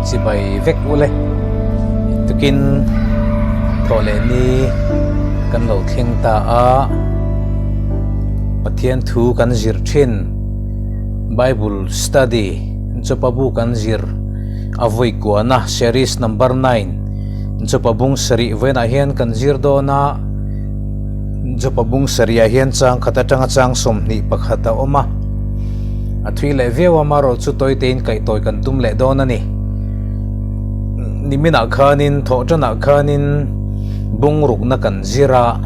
Chibai vek ule. Tukin thawh leh ni kan lo thleng ta a, Pathian thu kan zir thin, Bible study Jopa bu kan zir a vawi kuahna series number nine Jopa bung sarih vawiinah hian kan zir dawn a, Jopa bung sarihah hian chang khat atanga chang 21 a awm a, a thui leh viau a, marawh chu tawitein kaihtawi kan tum leh dawn a ni. Niminah khanin thawh tanah khanin bung rukna kan zir a,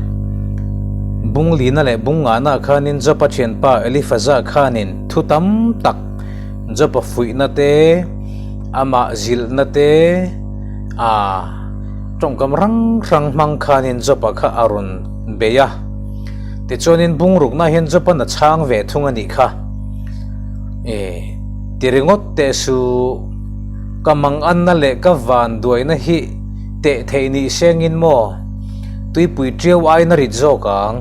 bung lina leh bung ngahna khanin Jopa thianpa Elifaza khanin thu tam tak Jopa fuihna te, amah zilhna te, a tawngkam hrang hrang hmang khanin Jopa kha a rawn bei a. Tichuanin bung rukna hian Jopa'n a chhang ve thung a nih kha. E, ti ringawt teh su, ka manganna leh ka van duaina hi teh theih nih sengin maw tuipui tiau aiin a rit zawk ang.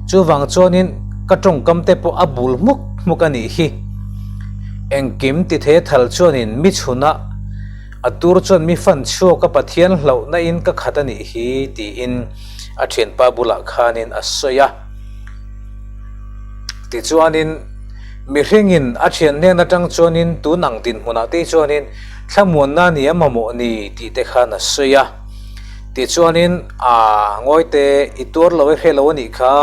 Chuvang chuanin ka tawngkam te pawh a bul hmuk hmuk a nih hi. Engkim ti thei a thal chuanin mi chhunah a tur chuan mi fan chhuak a Pathian hlauhna in ka khat a nih hi tiin a thianpa bulah khanin a sawi a. Tichuanin mihringin a thian hnen atang chuanin tun ang dinhmunah te chuanin thlamuanna ni a mamawh ni tih te khan a sawi a. Tichuanin a ngawite i tuar lo e hre lo a nih kha,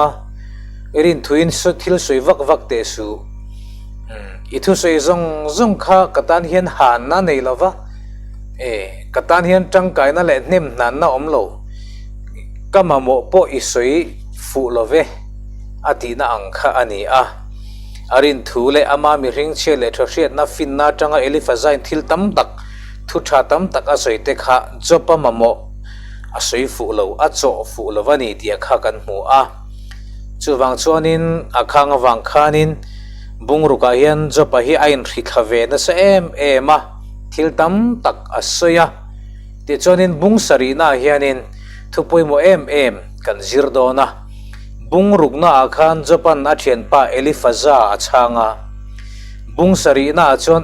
i rinthuin thil sawi vak vak teh suh. I thusawi zawng zawng kha ka tan hian hanna nei lo va, e, ka tan hian tangkaina leh hnem hnanna awm lo, ka mamawh pawh i sawi fuh lo ve, a tihna ang kha a ni a. A rinthu leh ama mihring chhia leh tha hriatna finna atanga Elifazain thil tam tak, thu tha tam tak a sawi te kha Job-a mamawh a sawi fuh lo, a chawh fuh lo va ni tih a kha kan hmu a. Chuvang chuanin a khang avang khanin bungrukah hian Job-a hi a inhri thla ve nasa em em a, thil tam tak a sawi a. Tichuanin bung sarihnaah hianin thu pawimawh em em kan zir dawn a. Bungruknaah khan Job-a'n a thianpa Elifaza a chhang a. Bung sarihnaah chuan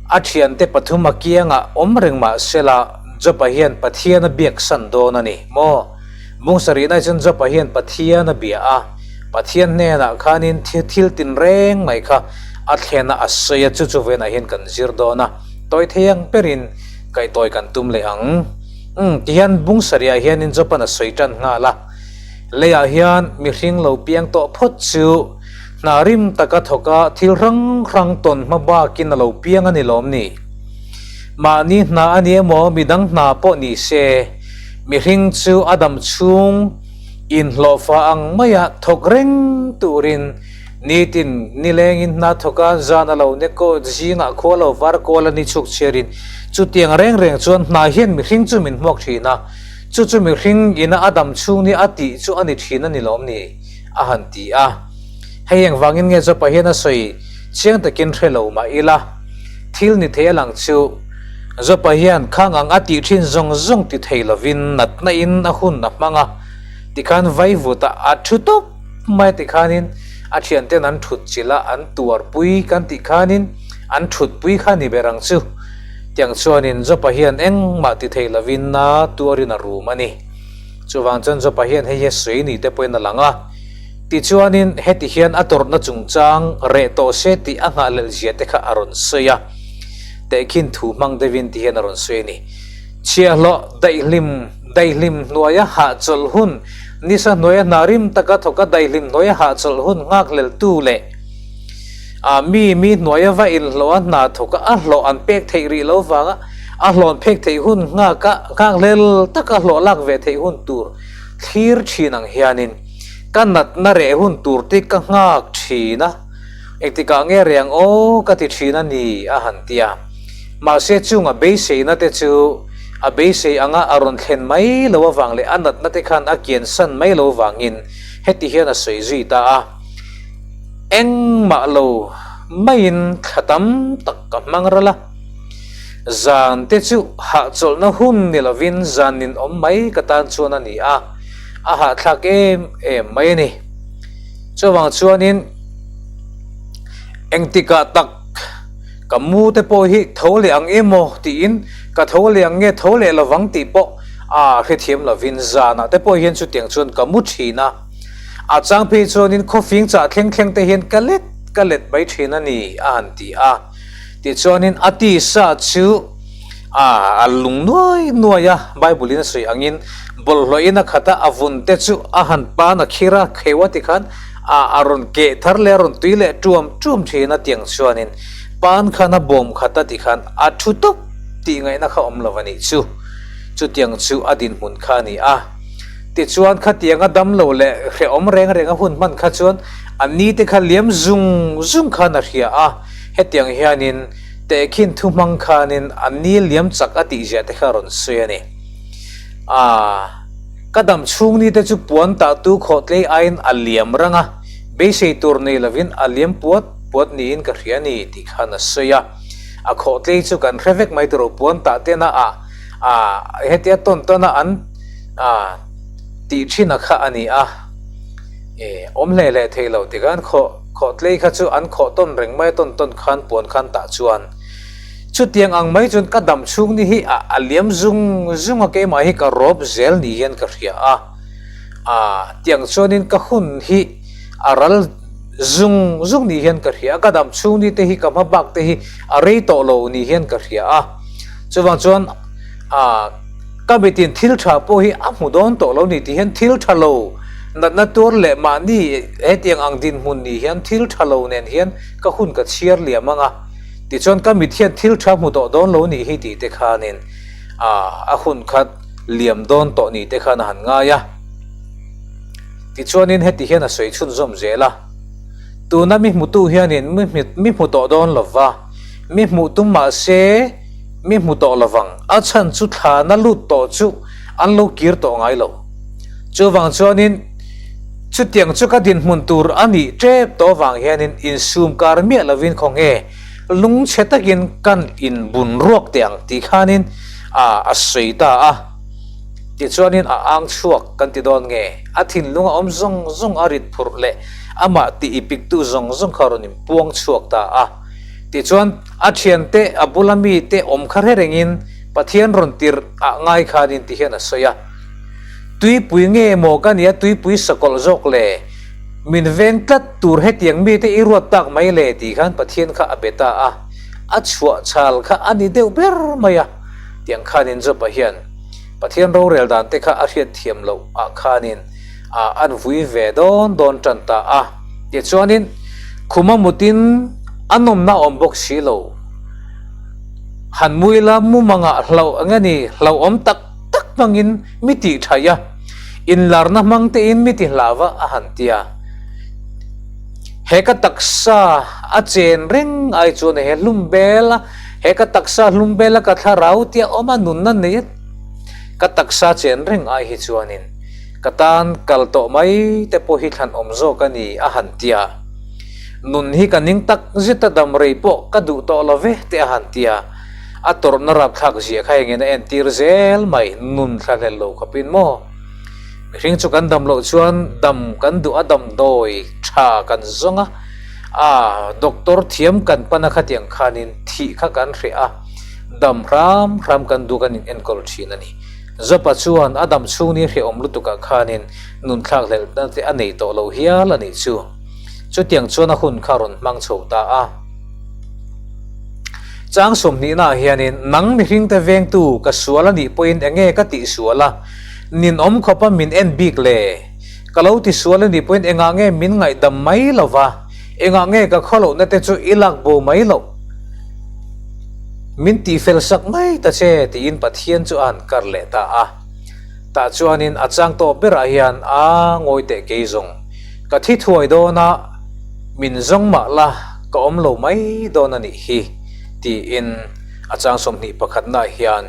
a thiante pathum a kiangah awm reng mah sela Job-a hian Pathian a biaksan dawn a ni maw? Bung sarihna chuan Job-a hian Pathian a bia a, Pathian hnenah khanin thil tinreng mai kha a thlen a, a sawi a, chu chu venah hian kan zir dawn a, tawi thei ang berin kaihtawi kan tum leh ang. Umm, tihian bung sarihah hianin Job-a'n a sawi tan nghal a, leiah hian mihring lo piang tawh phawt chu hna rim taka thawk a, thil hrang hrang tawn hma bakin a lo piang a ni lawm ni? Mahni hna a ni emaw, midang hna pawh ni se, Mihring chu a dam chhung inhlawhfa ang maia thawk reng turin nitin nilengin hna thawk a, zan a lo ne kaw zingah khua lo var kual a ni chhuk chhiarin chutiang reng reng chuan hna hian mihring chu min hmuak thin a, chu chu mihring ina a dam chhung ni a tih chu a ni thin a ni lawm ni? a han ti a. Hei engvangin nge Jopa hian a sawi chiang takin hre lo mah ila, thil ni thei a lang chu Jopa hian khang ang a tih thin zawng zawng ti thei lovin natna in a hun a hmang a, tikhan vaivut a a thu tawp mai tikhanin a thianten an thut chilh a, an tuarpui kan tih khanin an thutpui kha ni ber ang chu. Tiang chuanin Jopa hian engmah ti thei lovin na tuarin a rum a ni. Chuvang chuan Jopa hian hei hi a sawi ni te pawhin a lang a. Tichuanin heti hian a tawrhna chungchang reh tawh se tih a nghahhlelh zia te kha a rawn sawi a. Tehkhin thu hmang deuhin ti hian a rawn sawi a ni. Chhiahhlawh daihlim daihlim hnuaia hahchawlh hun, nisa hnuaia hna rim taka thawka daihlim hnuaia hahchawlh hun nghakhleltu leh a mi mi hnuaia va inhlawh a hna thawka a hlawh an pek theih rih lo vanga a hlawh an phek theih hun nghaka nghakhlel taka hlawh lak ve theih hun tur thlir thin ang hianin ka natna reh hun tur te ka nghak thin a. Engtikah nge reng aw ka ti thin a ni a han ti a. Mahse chung a beiseina te chu a beisei anga a rawn thlen mai lo avang leh a natna te khan a kian san mai lo vangin heti hian a sawi zui ta a, Engmah lo maiin thla tam tak ka hmang ral a, zan te chu hahchawlhna hun ni lovin zan nin awm mai ka tan chuan a ni a, a hahthlak em em mai a ni. Chuvang chuanin engtikah tak Ka mu te pawh hi tho leh ang emaw tiin ka tho leh ang nge tho leh lovang tih pawh a hrethiam lovin zanah te pawh hian chutiang chuan ka mu thin a. A chang phei chuanin khawfing chah thleng thleng te hian ka let ka let mai thin a ni a han ti a. Tichuanin a tisa chu a a lung nuai nuai a, Bible in a sawi angin bawlhhlawhin a khat a, a vun te chu a han pan a khir a, kheu a tikhan a a rawn keh thar leh a rawn tui leh tuam tuam thin a tiang chuanin pan khan a bawm khat a tikhan a thu tawp tih ngaihna kha awm lo a nih chu. Chutiang chu a dinhmun kha a ni a. Tichuan khatianga dam lo leh hrehawm reng reng a hun hman kha chuan a ni te kha liam zung zung khan a hria a, hetiang hianin tehkhin thu hmang khanin a ni liam chak a tih ziah te kha a rawn sawi a ni. Aaa, ka dam chhung ni te chu puan tah tu khawhtlei aiin a liam rang a, beisei tur nei lovin a liam puat puat niin ka hria a ni tih khan a sawi a. A khawhtlei chu kan hre vek mai tur puan tah tena a A, hetia tawn tawn a an a tih thin a kha a ni a, e, awm hle hle thei lo ti khan khawh khawh tlei kha chu an khawh tawn reng mai a tawn tawn khan puan khan tah chuan chutiang ang mai chuan ka dam chhung ni hi a a liam zung zung a keimah hi ka rawp zel ni hian ka hria a, a tiang chuanin ka hun hi a ral zung zung ni hian ka hria a, ka dam chhung ni te hi ka hma bak te hi a rei tawh lo ni hian ka hria a. Chuvang chuan ah ka mitin thil tha pawh hi a hmu dawn tawh lo ni tih hian thil tha lo natna tuar leh mahni hetiang ang dinhmun ni hian thil tha lo nen hian ka hun ka chhiar liam ang a, tichuan ka mit hian thil tha hmu tawh dawn lo nih hi tih te khanin ah a hun kha liam dawn tawh ni te khan a han ngai a. Tichuanin heti hian a sawi chhunzawm zel a, tuna mi hmutu hianin mi hmu tawh dawn lova, Mi hmuh tum mah se mi hmu tawh lovang, a chhan chu thlana lut tawh chu an lo kir tawh ngai lo. Chuvang chuanin chutiang chu ka dinhmun tur a nih tep tawh vang hianin insum kar miah lovin khawnge lungchhe takin kan inbun ruak teh ang tih khanin a a sawi ta a. Tichuanin a ang chhuak kan ti dawn nge, a thinlung a awm zawng zawng a rit phurh leh amah tih ipiktu zawng zawng kha a rawn inpuang chhuak ta a. Tichuan, a thiante, a bula mite awm kha hre rengin Pathian rawn tirh ah ngai khanin ti hian a sawi a. Tuipui nge maw ka nia tuipui sakawlh zawk le, min veng tlat tur hetiang mite i ruat tak mai le tih khan Pathian kha a be ta a, a chhuah chhal kha a ni deuh ber mai a. Tiang khanin Job-a hian Pathian rorel dan te kha a hriatthiam loh ah khanin ah an vui ve dawn dawn tan ta a. Tichuanin, khuma mutin a nawmna a awm bawk si lo. Han muila mumangah hlauh eng nge ni, hlauhawm tak tak hmangin mi tih thaih a, inlarna hmang tein mi ti hlauh a, a han ti a. He ka taksa a chen reng ai chuan he hlum bel a, he ka taksa hlum bel a ka thlarau tia awm a nunna nei a, ka taksa chen reng ai hi chuanin, Ka tan kal tawh mai te pawh hi thlan awm zawk a ni, a han ti a. Nun hi ka ning tak zet a dam rei pawh ka duh tawh lo ve te a han ti a. A tawrhna rapthlak zia kha engin a entir zel mai, nun thlahlel lo khawpin maw? Mihring chu kan dam loh chuan dam kan duh a damdawi tha kan zawng a, a doctor thiam kan pan a khatiang khanin thih kha kan hreh a, dam hram hram kan duh kan in enkawl thin a ni. Jopa chuan a dam chhung ni hrehawm lutukah khanin nun thlakhlelhna te a nei tawh lo hial a nih chu. Chutiang chuan a hun kha rawn hmang chho ta a. Chang sawmhnihnaah hianin, Nang mihringte vengtu ka sual a nih pawhin enge ka tih sual a, ninawm khawpa min en bik le? Ka lo ti sual a nih pawhin engah nge min ngaihdam mai lo va, engah nge ka khawlohna te chu i lak bo mai loh? Min tihfel sak mai ta che tiin Pathian chu a han kar leh ta a. Tah chuanin a chang tawp berah hian a ngawi teh kei zawng. Ka thi thuai dawn a, min zawng mah la ka awm lo mai dawn a nih hi tiin a chang 21 naah hian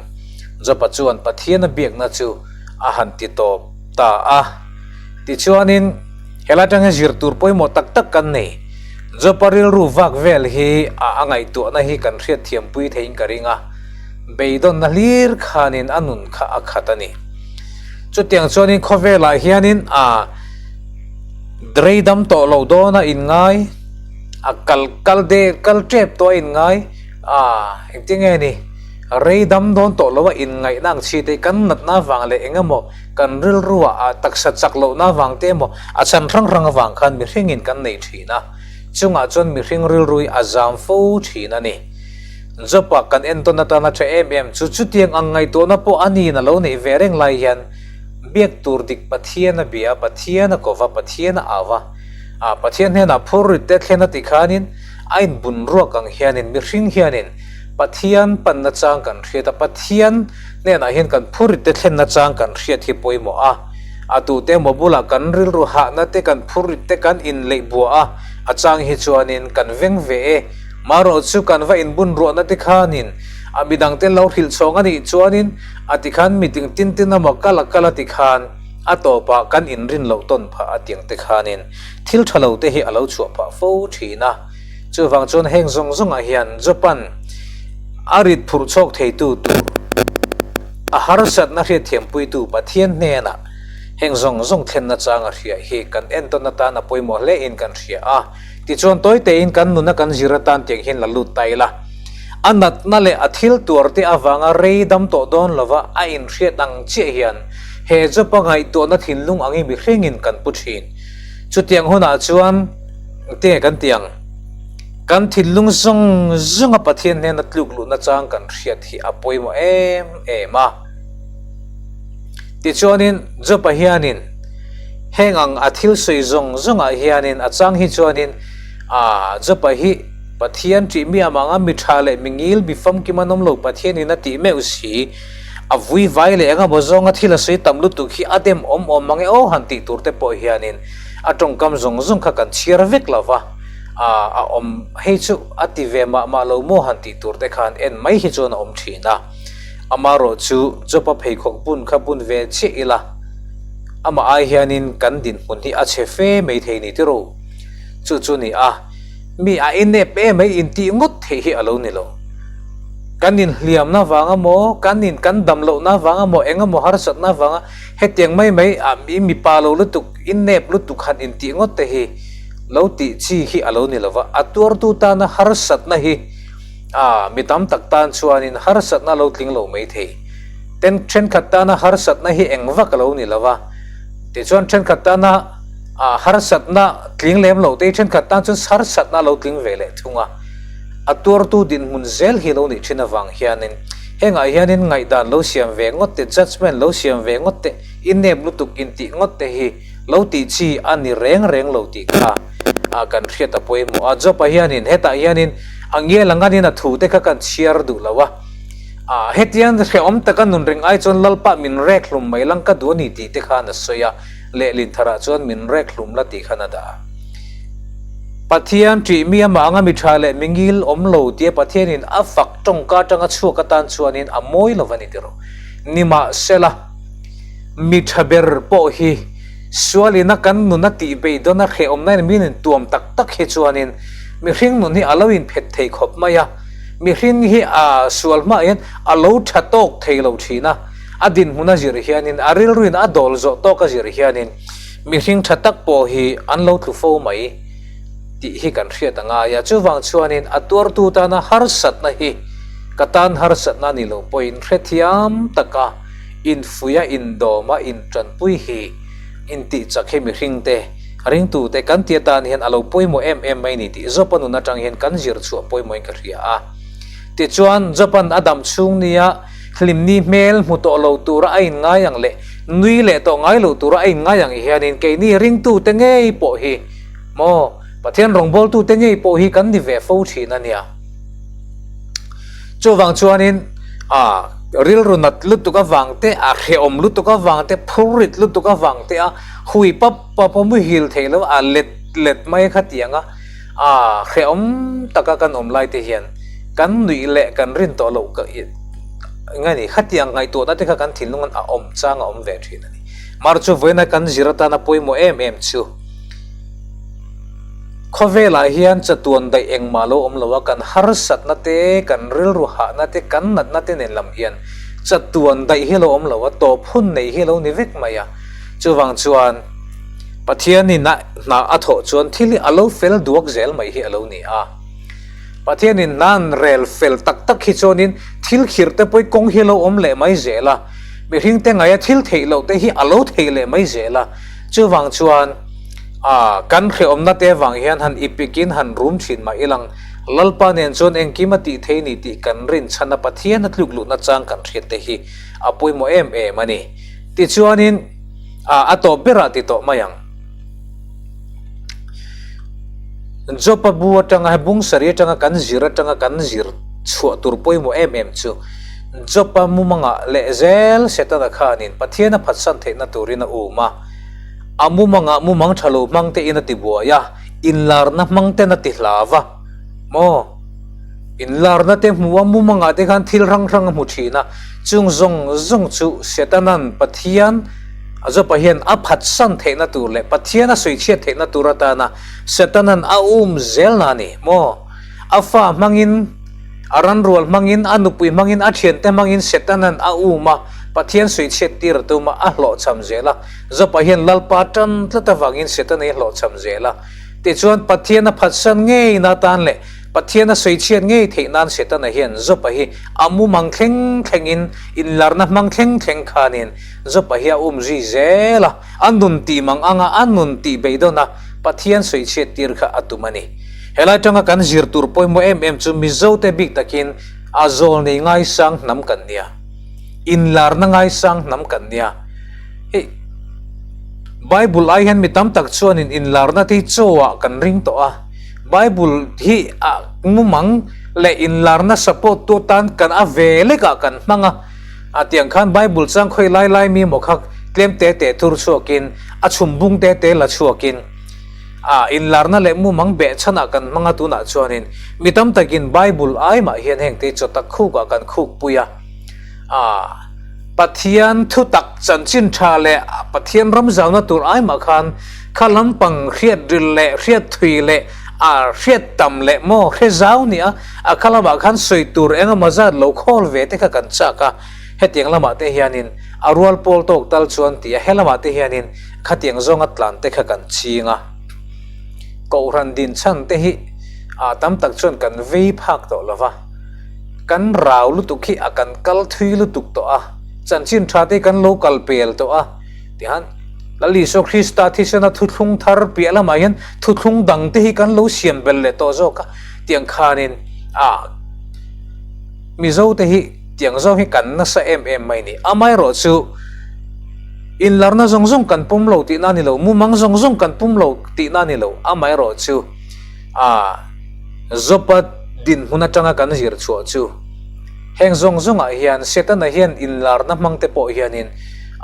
Jopa chuan Pathian a biakna chu a han ti tawp ta a. Tichuanin helai atang hian zir tur pawimawh tak tak kan nei. Jopa rilru vak vel hi a a ngaihtuahna hi kan hriatthiampui theiin ka ring a, beidawnna hlir khanin a nun kha a khat a ni. Chutiang chuanin khawvelah hianin a dreidam tawh lo dawn a inngai, a kal kal de kal tep tawh a inngai. A, engtin nge ni? Rei dam dawn tawh lo a inngaihna ang chi te kan natna avang leh eng emaw kan rilrua a taksa chak lohna avang te emaw a chhan hrang hrang avang khan mihringin kan nei thin a, chungah chuan mihring rilrui a zam fo thin a ni. Job-a kan entawn atana tha em em chu chutiang ang ngaihtuahna pawh a niin a lo neih ve reng lai hian biak tur dik Pathian a bia a, Pathian a kova, Pathian a au a, a Pathian hnenah phurrit te thlen a ti khanin A inbun ruak ang hianin mihring hianin Pathian panna chang kan hriat a, Pathian hnenah hian kan phurrit te thlenna chang kan hriat hi pawimawh a. A tute emaw bulah kan rilru hahna te kan phurrit te kan inleih buah a, a chang hi chuanin kan veng ve e. Marawh chu kan va inbun ruahna te khanin a midangte lo hrilh chhawng a nih chuanin a tikhan meeting tin tin emaw kal a kal a tikhan a tawpah kan inrin loh tawn phah a tiang te khanin Thil tha lo te hi a lo chhuah phah fo thin a, chuvang chuan heng zawng zawngah hian Japan a rit phurh chhawk theitu tur a harsatna hriatthiampuitu Pathian hnenah heng zawng zawng thlenna chang a hria hi kan entawn atan a pawimawh hle in kan hria a, tichuan tawi tein kan nuna kan zir atan tiang hian la lut ta ila. A natna leh a thil tuar te avanga rei dam tawh dawn lova a inhriat ang chiah hian he Jopa ngaihtuahna thinlung ang hi mihringin kan pu thin. Chutiang hunah chuan engtinge kan tih ang? Kan thinlung zawng zawnga Pathian hnena tluk luhna chang kan hriat hi a pawimawh em em a. Tichuanin Job-a hianin heng ang a thil sawi zawng zawngah hianin a chang hi chuanin a Job-a hi Pathian ṭih mi amanga mi ṭha leh mi ngil mi famkim an awm lo Pathianin a tih meuh si. A vui vai leh eng emaw zawnga thil a sawi tam lutuk hi a dem awm awm mang e aw han tih tur te pawh hianin a tawngkam zawng zawng kha kan chhiar vek lo va, a a awm hei chu a ti ve mah mah lo maw han tih tur te khan en mai hi chuan a awm thin a. Amarawh chu Jopa pheikhawk bun kha bun ve chiah ila amah ai hianin kan dinhmun hi a chhe fe mai thei ni tiraw? Chu chu ni a. Mi a inep em mai intih ngawt theih hi a lo ni lo. Kan inhliamna vang emaw, kan in kan dam lohna vang emaw, eng emaw harsatna vanga hetiang mai mai a mi mipa lo lutuk, inep lutuk han intih ngawt te hi lo tih chi hi a lo ni lo va. A tuartu tana harsatna hi a mi tam tak tan chuanin harsatna a lo tling lo mai thei. Ten thenkhat tana harsatna hi eng vak a lo ni lo va. Tichuan thenkhat tana A harsatna tling lem lo te hi thenkhat tan chuan harsatna a lo tling ve leh thung a, a tuartu dinhmun zel hi lo nih thin avang hianin hengah hianin ngaihdan lo siam ve ngawt te, judgement lo siam ve ngawt te, i nep lutuk intih ngawt te hi lo tih chi a ni reng reng lo tih kha a kan hriat a pawimawh a. Job-a hianin hetah hianin a ngial ang anin a thu te kha kan chhiar duh lo a, a hetiang hrehawm taka nun reng ai chuan Lalpa min rek hlum mai lang ka duh a ni tih te khan a sawi a. Lehlin tharah chuan min rek hlum la tih khan a dah a. Pathian ṭih mi amah anga mi ṭha leh mi ngil awm lo tia Pathianin a fak tawngka aṭanga chhuak atan chuanin a mawi lo va ni tiraw. Nimahsela, mi ṭha ber pawh hi sualina kan nun a tih beidawn a hrehawmna in min intuam tak tak hi chuanin mihring nun hi a lo inphet thei khawp mai a, mihring hi a sual hmaah hian a lo ṭha tawk thei lo ṭhin a. A dinhmun a zir hianin, a rilruin a dawl zawh tawk a zir hianin mihring tha tak pawh hi an lo tlu fo mai tih hi kan hriat a ngai a. Chuvang chuanin a tuartu tana harsatna hi ka tan harsatna ni lo pawhin hrethiam taka infuia indawma intanpui hi intihchak hi mihringte, ringtute kan ti atan hian a lo pawimawh em em mai ni tih Jopa nun atang hian kan zir chhuah pawimawhin ka hria a. Tichuan Jopa'n a dam chhung nia Hlimni hmel hmu tawh lo tura a inngai ang leh nui leh tawh ngai lo tura a inngai ang hianin keini ringtute ngei pawh hi maw Pathian rawngbawltute ngei pawh hi kan ni ve fo thin a nia. Chuvang chuanin a rilru nat lutuk avang te, a hrehawm lutuk avang te, phurrit lutuk avang te a hui pap pap a muhil thei lo a let let mai kha tiang a. A hrehawm taka kan awm lai te hian kan nuih leh kan rin tawh loh ka eng a ni khatiang ngaihtuahna te kha kan thinlung a awm chang a awm ve thin a ni. Mar chu vawiina kan zir atana pawimawh em em chu khawvelah hian chatuan daih engmah lo awm lo a, kan harsatna te, kan rilru hahna te, kan natna te nen lam hian chatuan daih hi lo awm lo a, tawp hun nei hi lo ni vek mai a. Chuvang chuan Pathianin a hna a thawh chuan thil hi a lo fel duak zel mai hi a lo ni a. Pathianin hna an rel fel tak tak hi chuanin thil khirh te pawh hi kawng hi a lo awm leh mai zel a, mihringte ngaia thil theih loh te hi a lo theih leh mai zel a. Chuvang chuan ah kan hrehawmna te avang hian han ipikin han rum thin mah ilang Lalpa nen chuan engkim a tih thei ni tih kan rin chhan a Pathian a tluk luhna chang kan hriat te hi a pawimawh em em a ni. Tichuanin ah a tawp berah ti tawh mai ang. Jopa bu atanga he bung sarih atanga kan zir atanga kan zir chhuah tur pawimawh em em chu Jopa mumangah leh zel Setana khanin Pathian a phatsan theihna turin a um a, a mumangah mumang tha lo hmang tein a ti buai a, inlarna hmang ten a ti hlau a maw? Inlarna te hmu a mumangah te khan thil hrang hrang a hmu thin a, chung zawng zawng chu Setana'n Pathian a Jopa hian a phatsan theihna tur leh Pathian a sawichhiat theihna tur atana Setana'n a um zelna a ni maw? A fa hmangin, a ranrual hmangin, a nupui hmangin, a thiante hmangin Setana'n a um a, Pathian sawichhiat tir a tum a, a hlawhchham zel a. Jopa hian Lalpa tan tlat avangin Setana hi a hlawhchham zel a. Tichuan, Pathian a phatsan ngeina atan leh Pathian a sawichhiat ngei theih nan Setana hian Jopa hi a mumang thleng thlengin, inlarna hmang thleng thleng khanin Jopa hi a um zui zel a. A nun tih mang anga a nun tih beidawn a Pathian sawichhiat tir kha a tum a ni. Helai tanga kan zir tur pawimawh em em chu Mizote bik takin a zawl nei ngaisang hnam kan nia. Inlarna ngaisang hnam kan nia. Hei Bible ai hian mi tam tak chuanin inlarna te hi chaw ah kan ring tawh a. Bible hi a mumang leh inlarna support tu atan kan a ve lek ah kan hmang a. A tiang khan Bible chang khawi lai lai mi maw kha tlem te te thur chhuakin a chhum bung te te la chhuakin a inlarna leh mumang beh chhanah kan hmang a tunah chuanin mi tam takin Bible ai mah hian heng te chaw tak khukah kan khuk pui a a Pathian thu tak chanchin tha leh Pathian ram zauna tur ai mah khan kha lampang hriat ril leh hriat thui leh a hriat tam leh maw hre zau nia A kha lamah khan sawi tur eng emaw zat lo khawl ve te kha kan chak a, hetiang lamah te hianin a rual pawl tawk tal chuan ti a, he lamah te hianin khatiang zawnga tlan te kha kan ching a. Kohhran din chhan te hi ah tam tak chuan kan vei phak tawh lo va, kan rau lutuk hi a kan kal thui lutuk tawh a, chanchin tha te hi kan lo kal pel tawh a. Tihan, Lal Isua Krista thisena thuthlung thar piah lamah hian thuthlung dang te hi kan lo siam belh leh tawh zawk a, tiang khanin a Mizo te hi tiang zawng hi kan nasa em em mai ni. Amaherawh chu inlarna zawng zawng kan pum lo tihna a ni lo, mumang zawng zawng kan pum lo tihna a ni lo, amaherawh chu a Jopa dinhmun atanga kan zir chhuah chu heng zawng zawngah hian Setana hian inlarna hmang te pawh hianin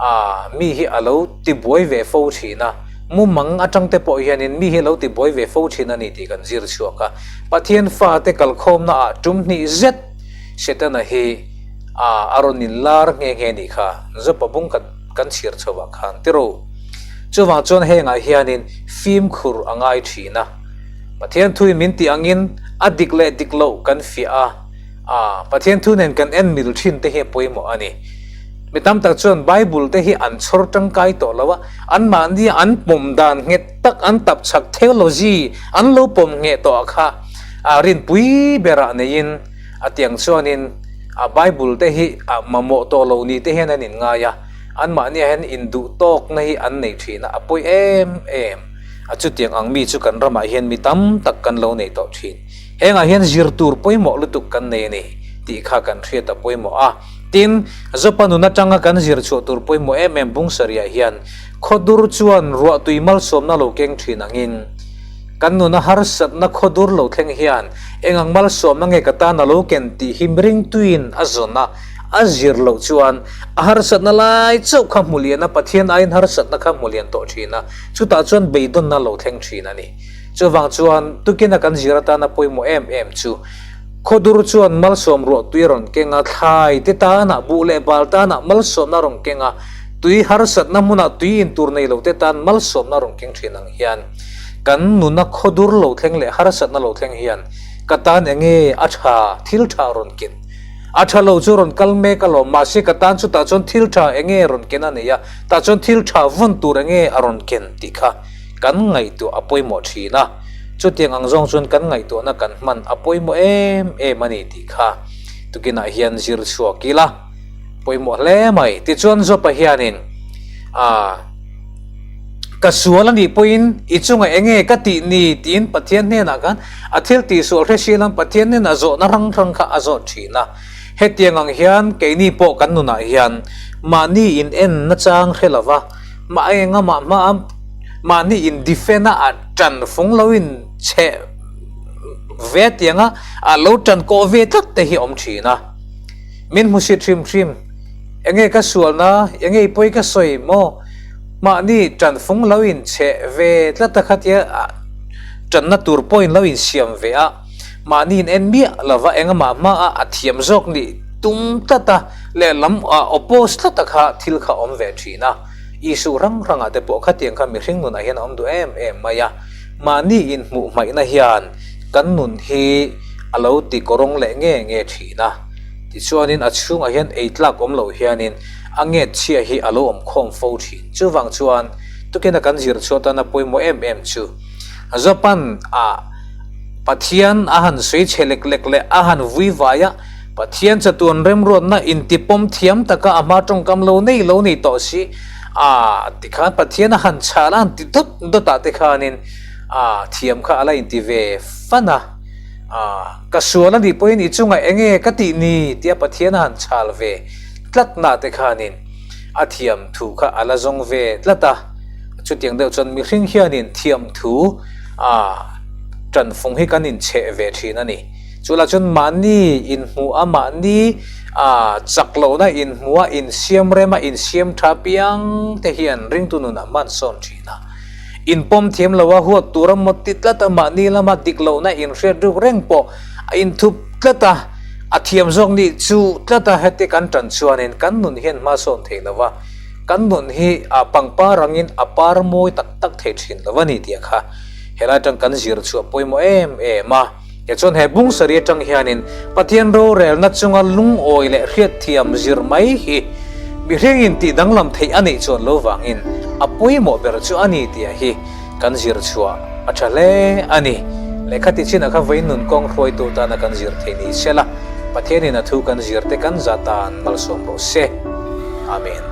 A, mi hi a lo ti buai ve fo thin a, mumang atang te pawh hianin mi hi a lo ti buai ve fo thin a ni tih kan zir chhuak a. Pathian fate kalkhawmna ah tum hnih zet Setana hi a a rawn in lar nghe nghe nih kha Jopa bung kan kan chhiar chho ah khan tiro. Chuvang chuan hengah hianin fimkhur a ngai thin a. Pathian thuin min tih angin a dik leh dik loh kan fiah a, a Pathian thu nen kan en mil thin te hi a pawimawh a ni. Mi tam tak chuan Bible te hi an chhawr tangkai tawh lo a, anmahni an pawm dan nghet tak an tap chak theology an lo pawm ngheh tawh ah kha a rinpui berah neiin a tiang chuanin a Bible te hi a mamawh tawh lo ni te hian an inngai a, anmahniah hian induh tawkna hi an nei thin a, a pawi em em a chutiang ang mi chu kan ramah hian mi tam tak kan lo nei tawh thin. Hengah hian zir tur pawimawh lutuk kan nei a ni tih kha kan hriat a pawimawh a. Tin, Jopa nun atanga kan zir chhuah tur pawimawh em em bung sarihah hian khawdur chuan ruahtui malsawmna lo keng thin angin, kan nuna harsatna khawdur lo thleng hian eng ang malsawmna nge ka tan a lo ken tih hi miringtuiin a zawn a, a zir loh chuan a harsatna lai chauh kha hmu lian a, Pathian aiin harsatna kha hmu lian tawh thin a, chutah chuan beidawnna lo thleng thin a ni. Chuvang chuan tukina kan zir atana pawimawh em em chu Khawdur chuan malsawm ruah tui a rawn keng a, thlai te tanah, buh leh bal tanah malsawmna a rawn keng a, tui harsatna hmunah tui in tur nei lo te tan malsawmna a rawn keng thin ang hian kan nuna khawdur lo thleng leh harsatna lo thleng hian ka tan enge a tha thil tha a rawn ken a tha lo chu rawn kal mek alawm mahse ka tan chutah chuan thil tha enge rawn ken a nei a tah chuan thil tha vawn tur enge a rawn ken tih kha kan ngaihtuah a pawimawh thin a. Chutiang ang zawng chuan kan ngaihtuahna kan hman a pawimawh em em a ni tih kha tukinah hian zir chhuak ila pawimawh hle mai. Tichuan Job-a hianin a ka sual a nih pawhin i chungah eng nge ka tih ni tiin Pathian hnenah khan a thil tihsual hre si lam Pathian hnenah zawhna hrang hrang kha a zawt thin a. Hetiang ang hian keini pawh kan nunah hian mahni in en nachang hre lova mah enga mah hma a mahni in defend a a tan fung lo in chhe ve tiang a a lo tan kawh ve tlat te hi awm thin a. Min hmu sit hrim hrim enge ka sualna enge i pawi ka sawi maw mahni tan fung lo in chhe ve tlat a khatia tanna tur pawhin lo in siam ve a. Mahni in en miah lova engmah hma a a thiam zawk nih tum tlat a, lehlam a oppose tlat a kha thil kha awm ve thin a. Isu hrang hrangah te pawh khatiang kha mihring nunah hian a awm duh em em mai a. Mahni in hmuh hmaihna hian kan nun hi a lo ti kawrawng leh nge nge thin a. Tichuanin a chhungah hian ei tlak awm loh hianin a nget chhia hi a lo awm khawm fo thin. Chuvang chuan tukina kan zir chhuah tana pawimawh em em chu Japan ah Pathian a han sawi chhe lek lek leh a han vui vai a, Pathian chatuan remruatna intipawm thiam taka a hma tawngkam lo nei lo nei tawh si a tikhan Pathian a han chhal a han ti dawt dawt ah te khanin a thiam kha a la inti ve fan a, a ka sual a nih pawhin i chungah enge ka tih ni tia Pathian a han chhal ve tlatna te khanin a thiam thu kha a la zawng ve tlat a, chutiang deuh chuan mihring hianin thiam thu a tanfung hi kan inchheh ve thin a ni. Chu lah chuan mahni inhmuh a, mahni a chak lohna inhmuh a, insiam rem a, insiam tha piang te hian ringtu nun a hman sawn thin a. Inpawm thiam lo a, huat tur a mawt ti tlat a, mahni lama dik lohna inhriat ruk reng pawh a inthup tlat a, a thiam zawk nih chu tlat a, heti kan tan chuanin kan nun hian hma sawn thei lo va, kan nun hi a pangpar angin a par mawi tak tak thei thin lo a ni tih kha helai atang kan zir chhuah pawimawh em em a. Tichuan he bung sarih atang hianin Pathian rorelna chunga lungawi leh hriatthiam zir mai hi mihringin tih danglam theih a neih chuan lo vangin a pawimawh ber chu a ni tih hi kan zir chhuah a tha hle a ni. Lehkha ti chinah kha vawiin nun kawng hruaitu tana kan zir thei ni sela Pathianin a thu kan zir te kan za tan malsawm rawh se. Amen.